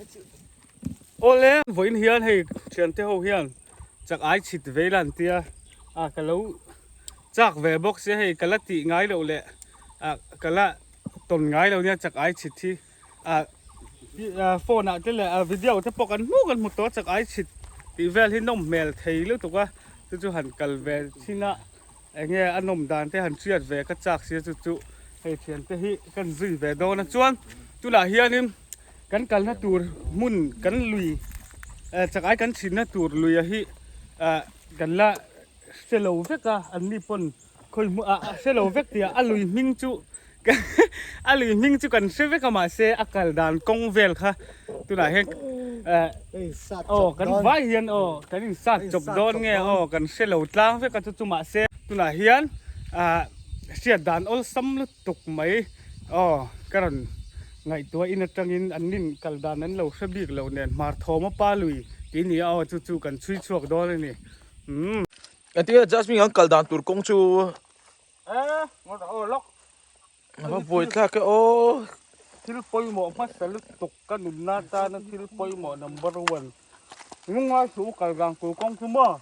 Awle vawiin hian hei thiante ho hian chak ai chhit vei la an tia a ka lo chak ve bawk sia hei ka la tih ngai loh leh ah ka la tawn ngai lo nia chak ai chhit hi ah phone ah te leh video te pawh kan hmuh kan hmu tawh a chak ai chhit tih vel hi nawm hmel thei lutuk a chu chu han kal ve thin a. Enge a nawm dan te han hriat ve ka chak sia chu chu hei thian te hi kan zui ve dawn a chuan tunah hianin kan kalna tur hmun kan lui eh chakai kan chhinna tur lui a hi ah kan la hre lo vek a an ni pawn khawi hmu ah hre lo vek tih ah a lui hming chu A lui hming chu kan hre vek a mahse a kal dan kawng vel kha tunah hian eh aw kan vai hian aw kan in sat chawp dawn nge aw kan hre lo tlang vek a chu chu mahse tunah hian ah hriat dan awlsam lutuk mai aw ka rawn ngaihtuah in atangin an nin kal dan an lo hre bik loh nen hmar thawma pa lui tih a ni a aw chu chu kan chhui chhuak dawn a ni umm. Engtin nge Jasmine an kal dan tur kawng chu A va buai thlak e aw. Thil pawimawh hmasa lutuk ka nunna atana thil pawimawh number one. Lungngai suh u kal gang tur kawng chu maw?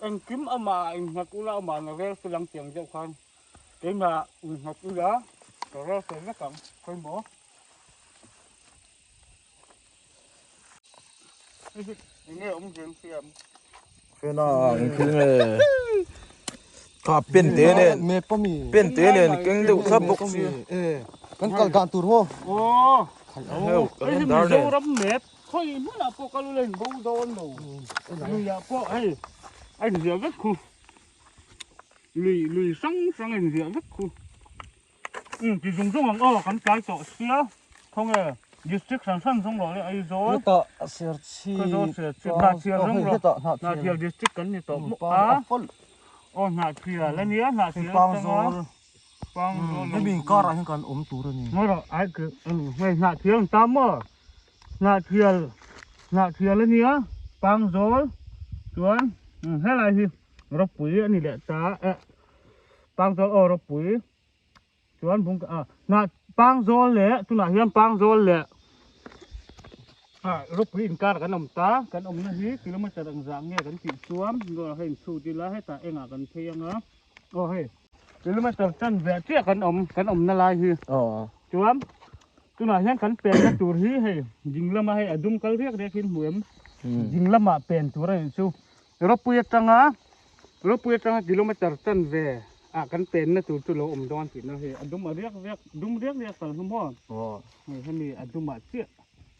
Engkim amah ah innghat ula amah na rel fel ang tiang deuh khan keimah innghat ula ka rel fel vek ang pawimawh. Enge awm zel siam. Fena eng thil nge kha pen te nen map ami pen te nen keng deuh thlap bawk si e kan kal dan tur maw aw heu kan en dar nen Mizoram map khawi hmunah pawh kal ula in bo dawn lo luiah pawh hei a inziah vek khu lui lui hrang hrang a inziah vek khu. Umm ti zung zung ang aw kan tlai tawh sia khawnge district hran hran zawng rawh le Aizawl hetah Serchhip Aizawl Serchhip Hnahthial zawng rawh hetah Hnahthial district kan ni tawh bawk a aw Hnahthial ania Hnahthial atanga Pangzawl hemi inkarah hian kan awm tur a ni ngawi rawh ai hei Hnahthial an tam maw Hnahthial Hnahthial ania Pangzawl chuan helai hi ropui a ni leh ta eh Pangzawl aw ropui chuan bung ah hnah pangzawl leh tunah hian pangzawl leh ah ropui inkar kan awm ta kan awmna hi kilometer ang zah nge kan tih chuan hei inchhut ila hetah engah kan phei anga aw hei kilometer chan ve chiah kan awm kan awmna lai hi chuan tunah hian kan penna tur hi hei ding lama hei a dum kal riak riak hi in hmu em ding lamah pen tur a nih chu ropui atanga Ropui atanga kilometer chan ve ah kan penna tur chu lo awm dawn tihna hei a dum a riak riak dum riak riak kal hlum haw hei hemi a dumah chiah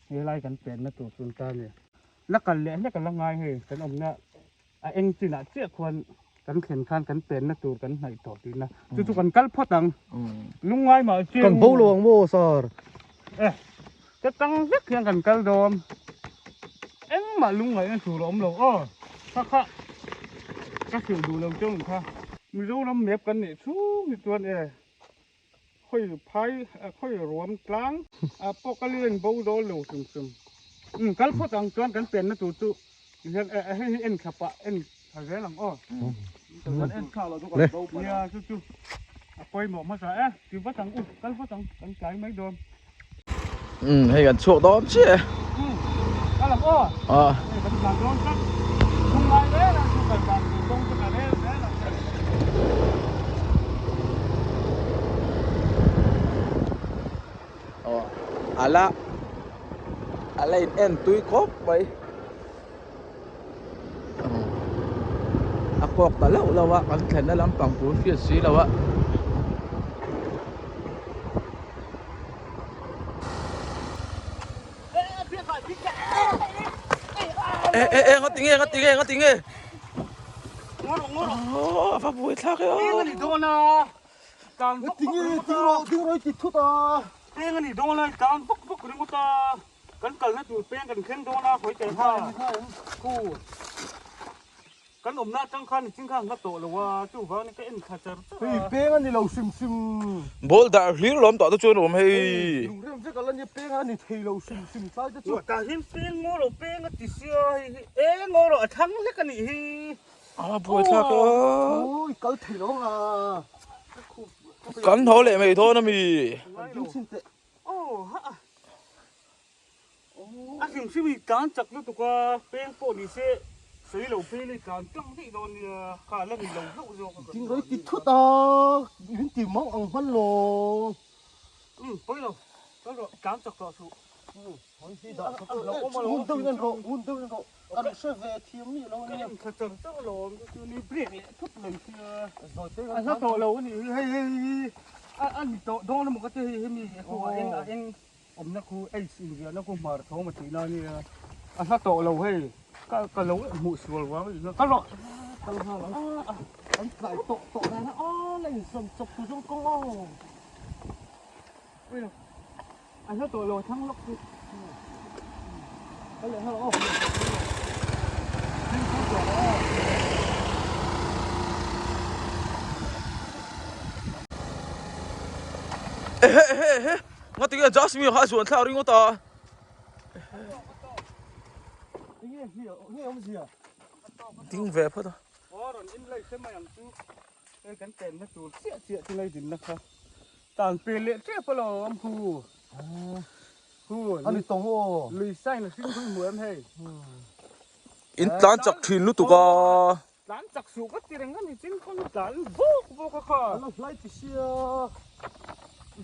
helai kan penna tur chu an ta a ni la kal leh hlek a la ngai hei kan awmna a eng chinah chiah khuan kan thlen khan kan penna tur kan hnaih tawh tihna chu chu kan kal phawt ang lungngai mah chiang kan bo lo ang maw sir eh ka tang vek hian kan kal dawn engmah lungngaihna tur a awm lo aw kha kha ka hrilh duh lo chauh kha Mizoram map kan neih chhung hi chuan e khawi phai khawi ruam tlang ah pawh kal ila in bo dawn lo hrim hrim um kal phawt ang chuan kan penna tur chu hian hei hi en thla pah en thla zel ang aw kan en thla lo chu kan bo palh nia chu chu a pawimawh hmasa e ti vat ang u kal vat ang kan tlai mai dawn. Um hei kan chhuak dawn chiah e. Um kal ang aw. Ah. Hei kan tlan dawn tlat. Chung lai rel ang chu kal dan tur kawng chu ka rel zel ang. Aw ala ala in en tui khawp mai. A kawk ta loh loh a kan thlenna lampang tur hriat si lo a. E e e ngati nge ngati nge ngati nge oh a va buai thlak e aw Eng ani dawn a tan vak Tinge ting rawh ting rawh i ti thut a Eng ani dawn a tan vak vak ringawt a. Kan kalna tur peng kan thleng dawn a, khawi teh kha khu kan awmna atang khan nichin khan hla tawh lo a, chuvangin ka en thla char char a. Hei peng a ni lo hrim hrim. Ball dar hlir lawm tawh te chuan awm hei. Lungrem vek ala nia peng a ni thei lo hrim hrim tlai te chu. Tah hian peng ngaw lo peng a ti sia hei hi e ngaw lo a thang hlek a nih hi. A buai thlak a. Ui kal thei lo ang a. Kan tho leh mai dawn a mi. Ding chhin teh. Aw ha. A hrim hrim i tlan chak lutuk a, peng pawh ni se sawi lo phei la i tlan tlang daih dawn nia, kha la ni lo hlauh zawk a. Ding rawih ti thut a, min ti mang ang hman lo. Umm pawi lo, kal rawh, tlan chak tawh suh. Ngun deuhin an rawh, ngun deuhin an rawh, kan hre ve thiam miah lo ania. Ka en thla char char alawm, chu ni break leh thut mai sia. A hla tawh lo a nih hi, hei hei hi a ni tawh dawn emaw ka ti hei hemi a khu a eng a eng awmna khu H inziahna khu hmar thawm a tihna ania, a hla tawh lo hei ka ka lo hmuh sual vang a nih kha, kal rawh. Kal nghal ang, an tlai tawh tawh dan a aw la insawm chawp tu zawng kawng aw. A hla tawh lo a thlang lawk chu. Kal leh nghal aw. Ehe ehe ehe nga tinge Jasmine kha a zuan thlak ringawt a. Enge nge awmzia? Ding ve phawt a. Aw rawn in lei se mai ang chu. Hei kan chenna tur chiah chiah chu lei dinna kha. Tan pel leh tep alawm hu. Hu. A ni tawng aw. Lui sign a hring hui hmu em hei. In tlan chak thin lutuk a. Tlan chak suh ka ti reng a ni chin kawng tlan vawk vawk a kha. A la hlai ti sia.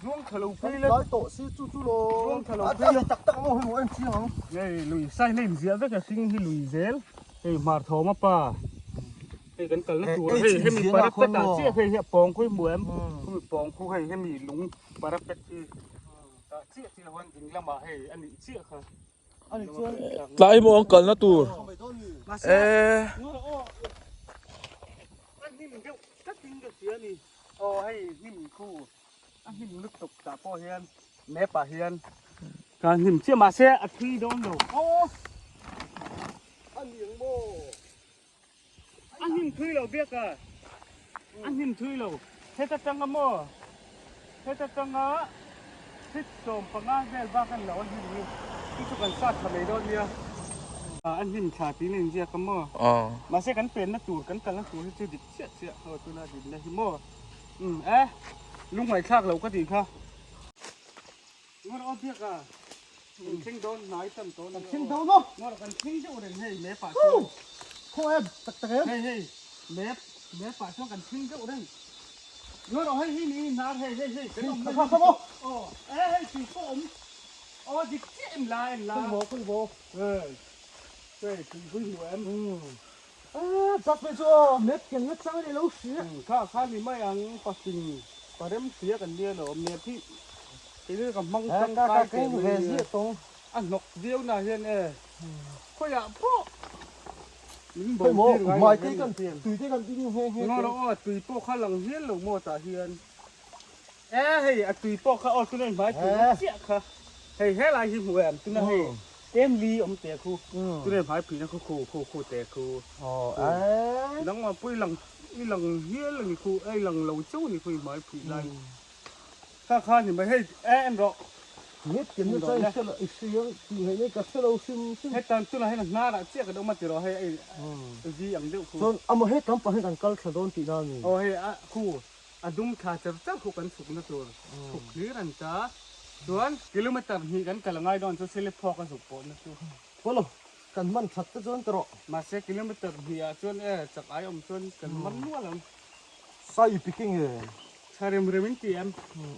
Zuang tha lo phei le. Hlai tawh si chu chu lo. Zuang tha lo phei le. A tak tak maw hei maw en chiang ang. Hei lui sign a inziah vek a hring hi lui zel. Hei hmar thawm a pa. Hei kan kalna tur hei hemi parapet ah chiah hei hi a pawng khu hi hmu em hemi pawng khu hei hemi lung parapet hi tah chiah chiah huan ding lamah hei a nih chiah kha Tlai maw an kalna tur eh. A hnim deuh tlatin ka hria a ni aw hei hnim khu a hnim lutuk tah pawh hian map ah hian ka hnim chiah mahse a thui dawn lo aw a niang maw. A hnim thui lo biak a, a hnim thui lo. Heta tanga maw? Heta tanga feet 15 vel bak a ni lo a hnim hi. Chu chu kan sat tha mai dawn nia. A hnim thla tiin a inziak a maw? Mahse kan penna tur, kan kalna tur hi chu dik chiah chiah aw tuna dinna hi maw? Umm e, lungngaithlak lo ka tih kha. Ngawr aw biak a, kan thleng dawn hnai tam tawh Kan thleng dawn aw. Ngawr kan thleng deuh reng hei map ah chuan. Khaw em tak tak em. Hei hei map map ah chuan kan thleng deuh reng. Ngawr aw hei hi ni hnar hei hei hei kan awmna hi. Kha maw. Aw e hei tui pawh awm. Aw dik chiah em la en la. Khawi maw khawi maw. Hei hei tui vui hmu em. A chak ve chu aw map ken na chang a ni lo hria. Kha kha ni mai ang pasing parem hria kan nia lo map hi kei ka hmang tangkai teh mai nia a hnawk viau na hian e khawiah pawh min bo tir ngai lo hian ngaw rawh aw tui pawh kha lang hial lo maw tah hian e hei a tui pawh kha aw tuna hmai tui na chiah kha hei helai hi hmu em tuna hei Tlem li awm teh khu, tunge hmai phihna khu khu khu khu teh khu. Nangmah pawh i lang i lang hial a ni khu, i lang lo chauh a ni khu i hmai phih lai. Kha kha ni mai hei e en rawh. Hetan tunah hian a hnarah chiah kan awm a ti rawh hei a vi ang deuh khu. Chuan amaw hetam pah hian kan kal thla dawn tihna a ni. Aw hei a khu A dum thla char char khu kan chhukna tur chhuk hlir an ta. Chuan kilometer hnih kan kal a ngai dawn chu silip phawk a zuk pawhna chu. Pawlo, kan hman that te chuan ka rawh. Mahse kilometer hnih ah chuan e chak ai awm chuan kan man nual ang. Sai picking e. Tha rem rem in ti em?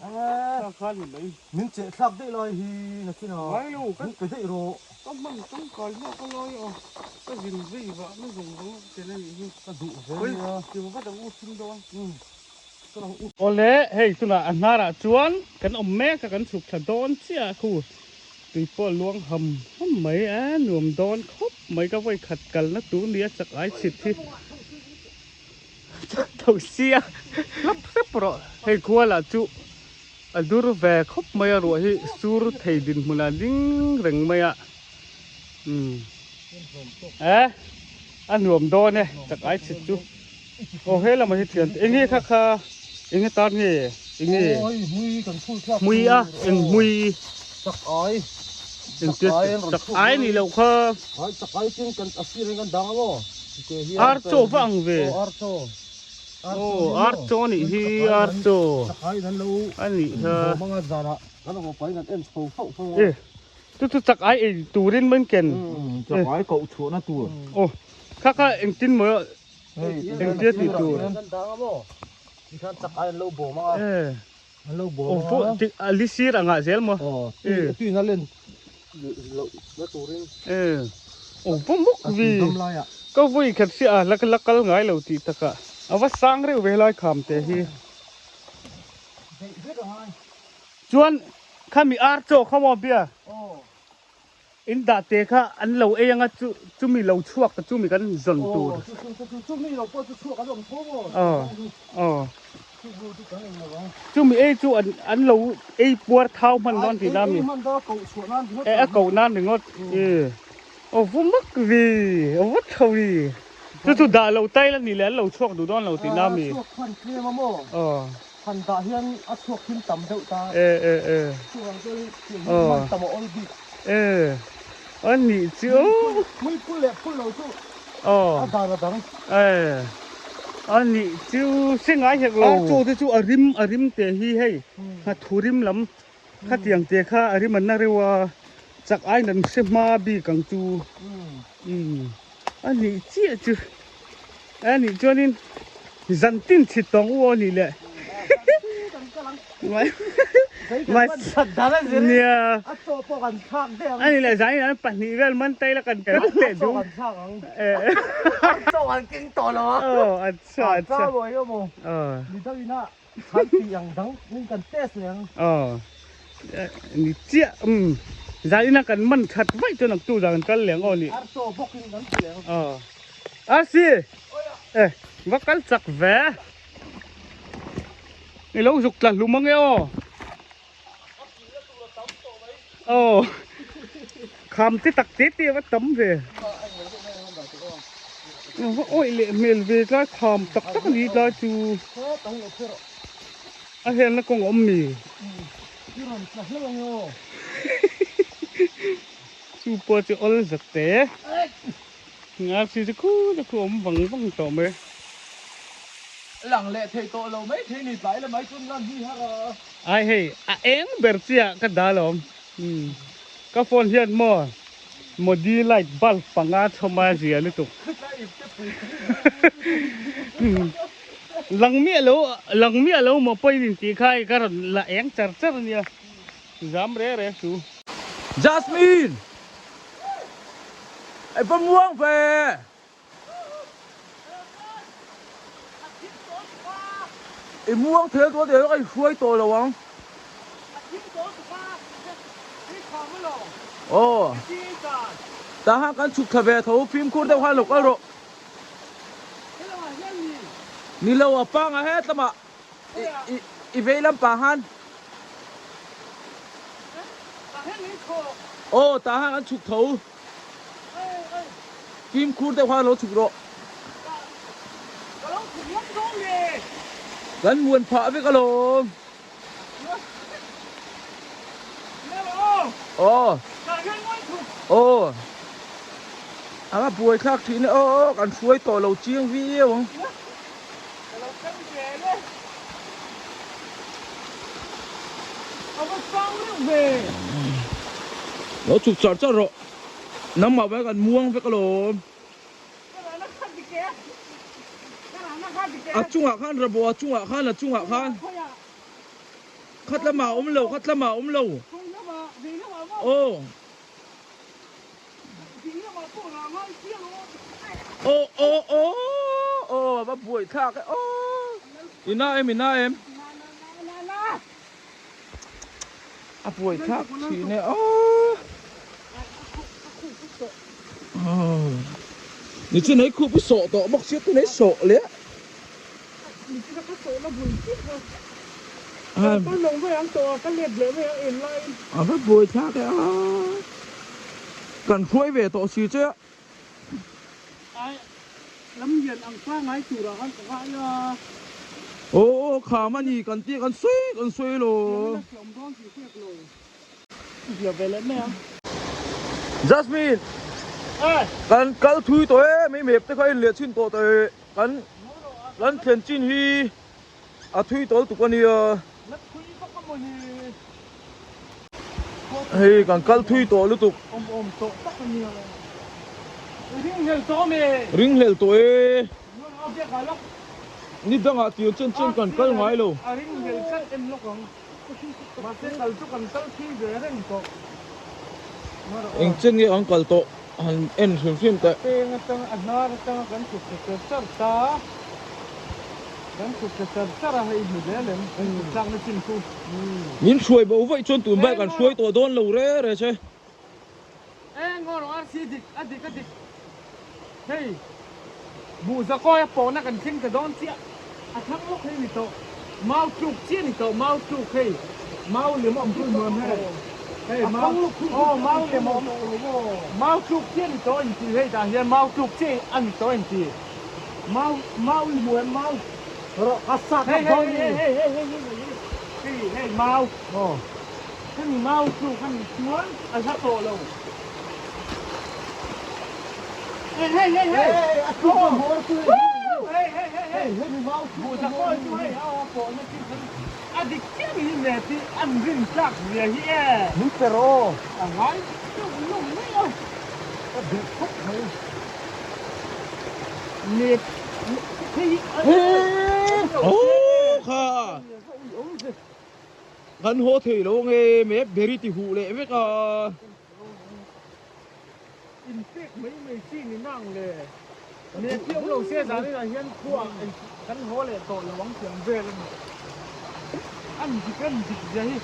Kha kha ni mai. Min cheh thlak daih lai hi nakin ah. Ngai lo kan. Min pe daih rawh. Ka hman tangkai hma ka lai a, ka zin vei vah na zawng zawng a ken a nih hi. Ka duh ve nia. Ti vat ang u thim dawn. Awle, hei tunah a hnarah chuan kan awm mek a, kan chhuk thla dawn chiah a khu tui pawh a luang ham ham mai a, nuam dawn khawp mai ka vawi khat kalna tur nia chak ai chhit hi chak tho sia hlap hrep rawh hei khualah chu a dur ve khawp mai a ruah hi sur thei dinhmunah ding reng mai a umm e a nuam dawn e chak ai chhit chu. Aw he lamah hi thian eng nge kha kha eng nge tan nge eng nge hmui a eng hmui eng tia chak ai ni loh kha ar chaw va ang ve aw ar chaw a nih hi ar chaw a nih kha e. Chu chu chak ai ei turin min ken. Chak ai koh chhuahna tur. Aw kha kha engtin maw engtia tih tur. Kan dang a maw? Tikhan chak ai an lo bawm a. An lo bawm a. Aw tik a li sir angah zel maw? Aw tui tui na len loh na turin. Aw va muk vi. Ka vui khat si a la la kal ngai lo tih takah a va sang reuh ve helai kham te hi. Beih vek a ngai. Chuan khami ar chaw kha maw bia in dah te kha an lo ei anga chu chumi lo chhuak ta chumi kan zawn tur. Aw aw chumi ei chu an an lo ei puar thau hman dawn tih na mi e a koh nan ringawt e aw vu mak vi aw va tho vi chu chu dah lo tai la ni leh an lo chhuak duh dawn lo tih na mi aw. Han dah hian a chhuak him tam deuh ta. E e e. Chuvang chuan tiang hi hman tam a awl bik. E a nih chu. Mui phul leh phul lo chu a dan a dang. E a nih chu hre ngai hek lo. Ar chaw te chu a rim a rim te hi hei nghathu rim lam khatiang te kha a rim an na reuh a chak aiin an hre hma bik ang chu. Umm a nih chiah chu. A nih chuanin zan tin chhit tawng u aw nih leh nia a nih leh zanin an pahnih vel man taila kan kal leh duh aw acha acha aw ni chiah umm zanin a kan man that vaih chuan ang tu zan kan kal leh ang aw nih aw. Arsi! Eh, va kal chak ve. I lo zuk tla hlum ange aw. Aw. Kham te tak te te va tam ve. Va awih leh hmel ve tlai kham tak tak ani tlai chu. A helna kawng a awm mi. Chu pawh chu awl zak te. Ngarsi chu khu chu khu awm vang vang tawh mai. Lang leh thei tawh lo mai thei ni tlai la mai chuan lan hi har a. Ai hei a eng ber chiah ka dah lo umm ka phone hian maw modi light bulb panga chhawm a zia lutuk lang miah lo lang miah lo maw pawhin intih kha hei ka rawn la eng char char ania zam re re su. Jasmine! Ei va muang ve! I muang thel dawn teh ka hruai tawh lo ang. Aw. Tah khan kan chhuk thla ve tho fimkhur deuh khan lo kal rawh. Ni lo a panga het lamah i vei lampang khan. Aw tah khan an chhuk tho. Fimkhur deuh khan lo chhuk rawh. Kan muan phah vek alawm. Aw. Aw. Anga buai thlak thin e aw kan hruai tawh lo chiang viau ang. Ka lo kal zel e. A va sang reuh ve. Lo chhuk char char rawh. Nangmah vai kan muang vek alawm. Ka rana kha dik e. Ka rana kha dik e. A chungah khan rabo a chungah khan a chungah khan. Khat lamah a awm lo khat lamah a awm lo. Aw. Aw aw aw aw a va buai thlak e aw i na em i na em a buai thlak thin e aw ni chu nei khup i sawh tawh bawk sia tunei sawh leh A va buai thlak e a, kan hruai ve tawh si che a. Aw aw kham a ni kan tih kan sawi kan sawi lo. Jasmine kan kal thui tawh e mai map te kha a inleh chhin tawh tawh e. Kan kan thlen chin hi a thui tawl tuk a nia. La thui vak a maw ni? Hei kan kal thui tawh lutuk. Awm awm tawh tak a nia. Ringhlel tawh a mi? Ringhlel tawh e. Ni dangah tir chen chen kan kal ngai lo. A ringhlel tlat em lawk ang. Mahse kal chu kan kal thui ve reng tawh. Eng chen nge kan kal tawh han en hrim hrim teh. A peng atang a hnar atanga kan chhuk thla char char ta. Kan chhuk thla char char a hei hmu zel em kan chhuk thlakna chin chu. Min hruai bo vaih chuan tun bike an hruai tawh dawn lo re re che. Eng aw rawh RC dik a dik a dik hei buh zakawi a pawhna kan thleng ta dawn chiah a thlang lawk hei ni tawh mau tluk chiah ni tawh mau tluk hei mau lem a awm chu nuam hei hei mau aw mau lem a awm mau tluk chiah ni tawh inti hei tah hian mau tluk chiah a ni tawh inti mau mau i hmu em mau Rawh ka sak hei hei hei hei hei hei hei hei mau Hemi mau chu ka nih chuan a hla tawh lo. Hei hei hei hei. Hei a tluk a hmawr chu hei. Hei hei hei hei. Hemi mau chu. Buh zakawi chu hei a pawh na chi khan a dik chiah ni hi me tih an rin tlak zia hi e. Min pe rawh aw. A ngai deuh lawm mai a. Ka duh khawp mai. Met hei hi. Aww kha. Kan haw thei lo nge mep beri ti huh leh vek a. In pek mai mai chi ni nang le. Mep hi awm lo se zan inah hian khua kan haw leh tawh lo ang tiang vel a ni. An dik an dik zia hi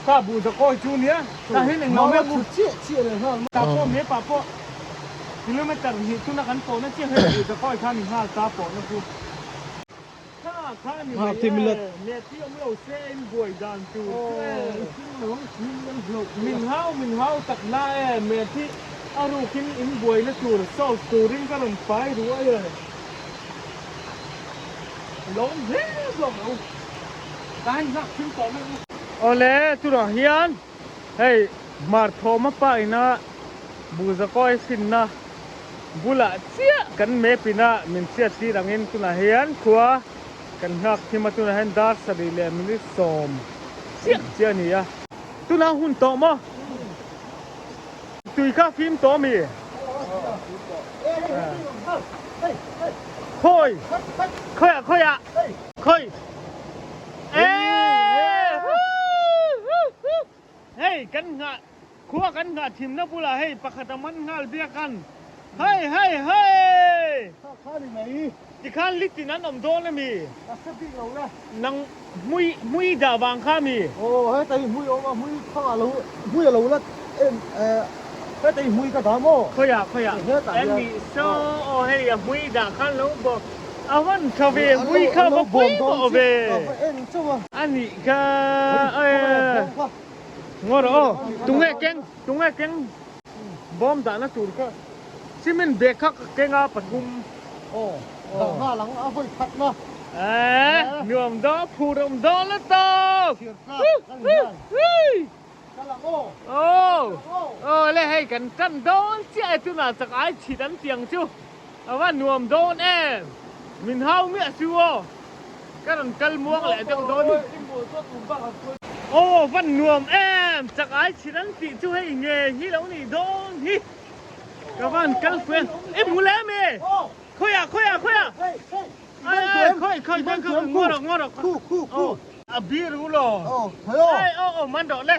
ka buh zakawi chu nia. Tah hian englo mep Mau a chiah chiah leh nghal mai. Tah pawh mep ah pawh kilometer hnih tuna kan pawhna chiah hei buh zakawi kha ni nghal ta pawhna chu. Min hau min hau tak na e met hi a rukin in buaina tur solve turin ka rawn pai ruai e lawm hle zawk lo ka han nghak thim tawh mai u. Awle chutah hian hei hmar thawm a pa ina Buzakawi sinna Bulah chiah kan map ina min hriat tir angin tunah hian khua kan nghak thim a, tunah hian dar sarih leh minute sawm chiah chiah a ni a. Tunah hun tawh maw? Tui kha fim tawh a mi? Khawi? Khawiah khawiah? Khawi? Eee! Hei kan nghah khua kan nghah thimna bulah hei pakhat a man nghal biak an hei hei hei Kha kha ni mai. Tikhan litin an awm dawn ami? Ka hre bik lo le. Nang hmui hmui dah vang kha ami? Aw heta hi hmui awm a hmui thang ah lo hmui a lo la em eh heta hi hmui ka dah maw? Khawiah khawiah Hetah hian em ni saw aw hei a hmui dah khan lo bawk a van tha ve hmui kha va pawimawh ve. Ka va en chauh a. A nih kha eh ngaw rawh aw tunge keng tunge keng bawm dahna tur kha cement bag kha ka keng a pathum aw dah nghal ang a vawi khat na eh nuam daw phur awm daw la tawp aw aw le hei kan tan dawn chiah e tunah chak ai chhit an tiang chu a va nuam dawn em min hau miah chu aw. Ka rawn kal muang leh deuh dawn. Aw van nuam em chak ai chhit an tih chu hei nge hi lo nih dawn hi ka van kal pui a i hmu leh ami khawiah khawiah khawiah ai khawi khawi khawi khawi ngaw rawh ngaw rawh a bir u law ai aw aw man rawh le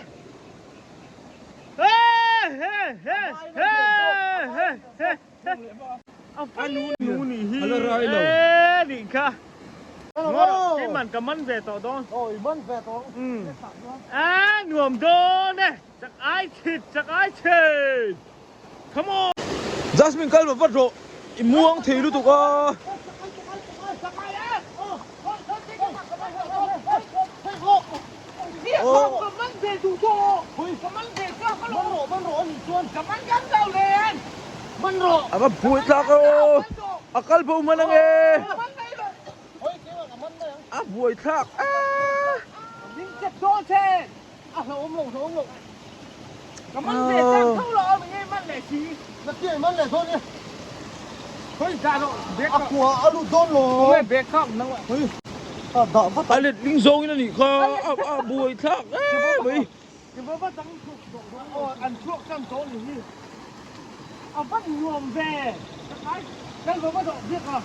he he he he he A nu nu nih hi e nih kha keimah ka man ve tawh dawn a nuam dawn e chak ai chhit chak ai chhit come on. Jasmine kal vat vat rawh i muang thei lutuk a. A va buai tlak aw a kal bo hman ange a buai thlak a. A letling zawngin a nih kha a buai thlak em mai. An chhuak tan tawh ni hi. A van nuam ve. Kal va va dawh biak a.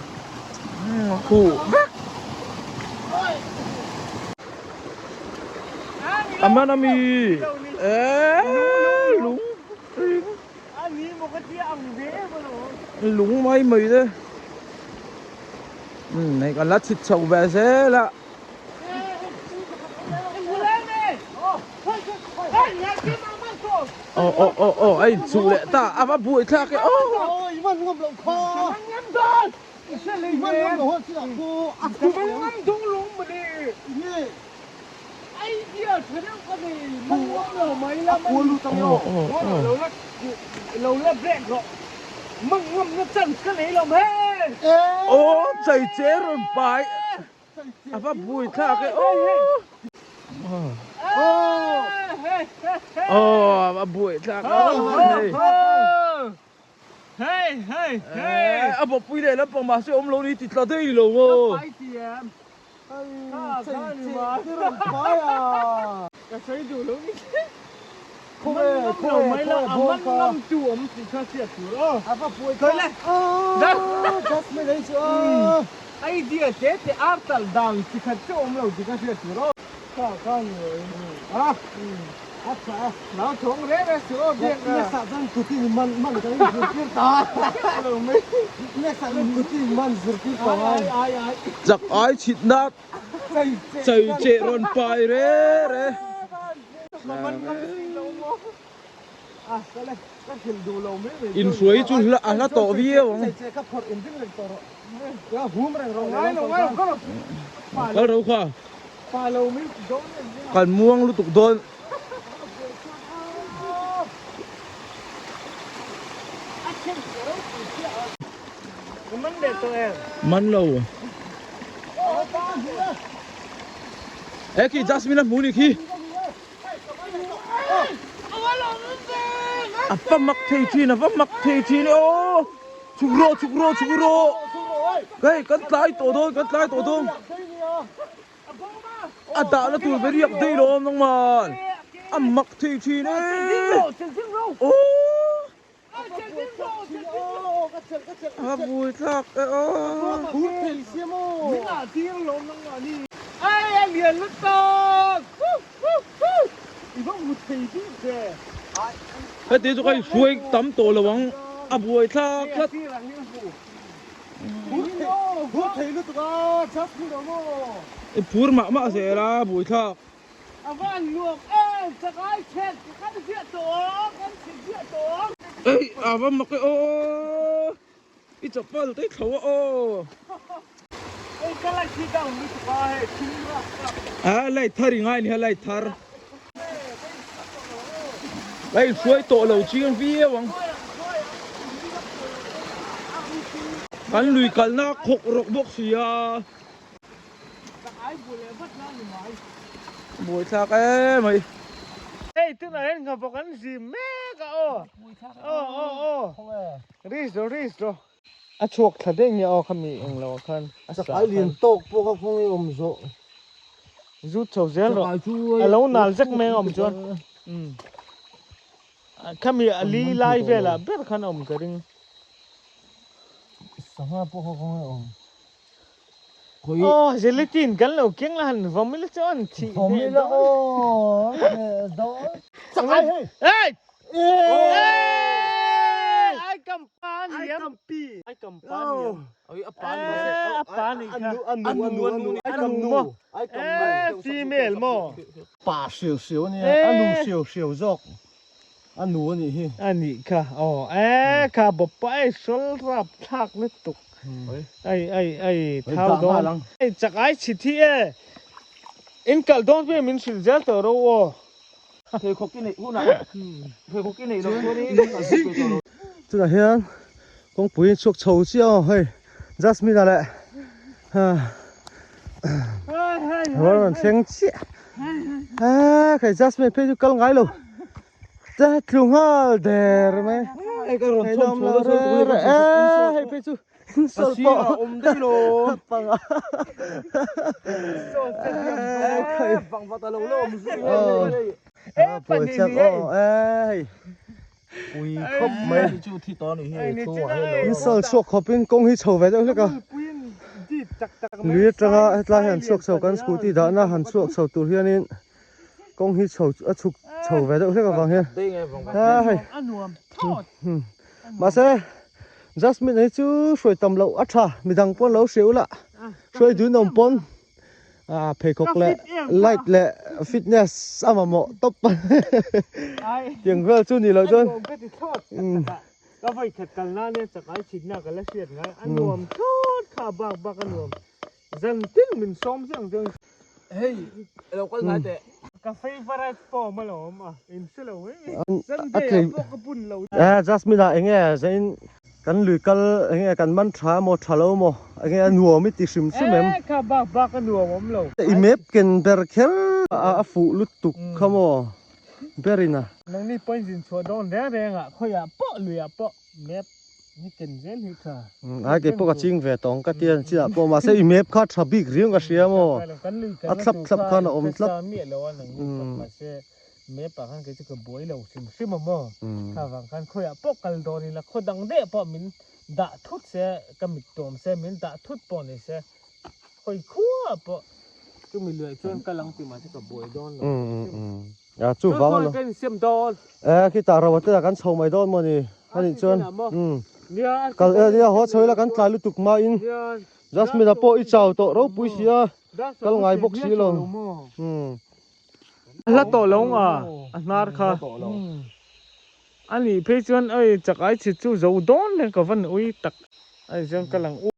Huh vek. A man a mi. Eee lung ring. Lung mai mai te. Umm hei kan la chhit chho ve zel a. Aw aw aw aw a inchuh leh ta a va buai thlak e aw. Aw chei che rawn pai. A va bui thlak e aw. Aw a va bui thlak e. Hei hei hei. A bawpui leh lampang mahse awm lo ni ti tla daih lo maw. Ka sawi duh lo ni che. Man ngam lo mai la, a man ngam tu awm tih kha hriat tur aw. A va buai kha. Jasmine ei chu aw. Idea te te ar tal dan chi khat che awm lo tih kha hriat tur aw. Kha kha ni lo in. A a tha a. Nau thawng reng reng suh aw biak a. Next ah chuan kuti in man man kan in zirtir ta. Lo mai. Next ah chuan kuti in man zirtir ta. Ai ai ai. Chak ai chhit na Chei che rawn pai re re. Inhruai chu a hla tawh viau ang. Kal ro kha. Kan muang lutuk dawn. Man lo. E khi Jasmine a hmu ni khi. A va mak thei thin a va mak thei thin e aw. Chhuk rawh chhuk rawh chhuk rawh. Hei kan tlai tawh dawn kan tlai tawh dawn. A dah na tur beriak daih lo awm nangman. A mak thei thin e. Aw. A vui thlak e aw. Heti chu ka inhruai tam tawh lo ang a buai thlak tlat. I phur mah mah zel a buai thlak. A van nuam em chak ai chhet ka kan ziah tawh ang kan chhe ziah tawh ang. Ei a va mak e aw i chapal te thlo a aw. Ei ka light hi down lutuk a hei thim rap rap. A light thar i ngai ni a light thar. Ka inhruai tawh lo chiang viau ang. Kan lui kalna khawk rawk bawk sia. Buai thlak em mai. Hei tunah hian nghawk an zim mek a aw. Aw aw aw. Risk rawh risk rawh. A chhuak thla daih nia aw khami eng lo ah khan. A sa Chakai lian tawk pawh kha khawnge awm zawh. Zut chho zel rawh. A lo nal zek mai a awm chuan. Khami a li lai velah ber khan a awm ka ring. Sangha pawh kha khawnge awm. Aw gelatin kan lo keng la han vawm ila chu an thih hneh dawn. Hey! Ai kam pa ni em? Ai kam pa ni em? A pa ni kha. A nu maw? Female maw? Pa siau siau ania, a nu siau siau zawk. A nu a nih hi. A nih kha aw e kha bawpa ei sawl rap thlak lutuk ai ai ai thau dawn ei chak ai chhi thi e in kal dawn pawh min hrilh zel tawh ro aw. Pheikhawk i neih hunah pheikhawk i neih loh chuan in zing tin chutah hian kawngpui in chhuak chho chiah aw hei Jasmine a leh a rawn thleng chiah a khai Jasmine phei chu kal ngai lo ta tlu nghal der mai hei ka rawn chhawm chho dawn chuan tui e hei phei chu insawlh pawh a awm daih lo panga bang vat a lo la awm zui hei hei hei. A buai chak aw e hei pui khawp mai. In sal chhuak khawp in kawng hi chho ve deuh hlek a. Lui atanga hetlai hian chhuak chho kan scooty dahna han chhuak chho tur hianin kawng hi chho a chhuk chho ve deuh hlek avang hian a hei mahse Jasmine hi chu hruai tam loh a tha midang pawn lo hria ula hruai dun awm pawn a pheikhawk leh light leh fitness a mamawh tawp tiang vel chu ni loh chuan Ka vawi khat kal nan e chakai chhitna ka la hriat ngai a nuam thlawt kha bak bak a nuam zan tin min sawm chiang chuan Hei lo kal ngai teh. Ka favourite form a lo awm a in hre lo mai Sunday ah pawh ka bun lo. Eh Jasmine ah enge zain kan lui kal enge kan man tha emaw tha lo emaw enge a nuam i ti hrim hrim em. Eh kha bak bak a nuam awm lo. I map ken ber kher a fuh lutuk kha maw berin a. Nangni pawhin zin chhuah dawn reng reng ah khawiah pawh luiah pawh map ni ken zel hi tha. Ai kei pawh ka ching ve tawng ka ti a chinah pawh mahse i map kha tha bik riau ka hria maw a thlap thlap khan a awm tlat. Miah lo a nangni pawh mahse map ah khan kei chu ka buai lo hrim hrim a maw kha vang khan khawiah pawh kal dawn ila khaw dang daih pawh min dah thut se ka mit tuam se min dah thut pawh ni se Hawi khua pawh chumi luaih chuan ka lang ti mahse ka buai dawn lo. A chu vang lo. Kan insiam dawn. Eh khitah ro te kan chho mai dawn maw ni. Ani chuan. Kal e nia haw chho ila kan tlai lutuk ma in. Jasmine a pawh i chau tawh ropui si a. Kal ngai bawk si lo. Hla tawh lo nga a hnar kha. Ani phei chuan oi chak ai chhit chu zo dawn reng ka van ui tak. Ani chuan ka lang u.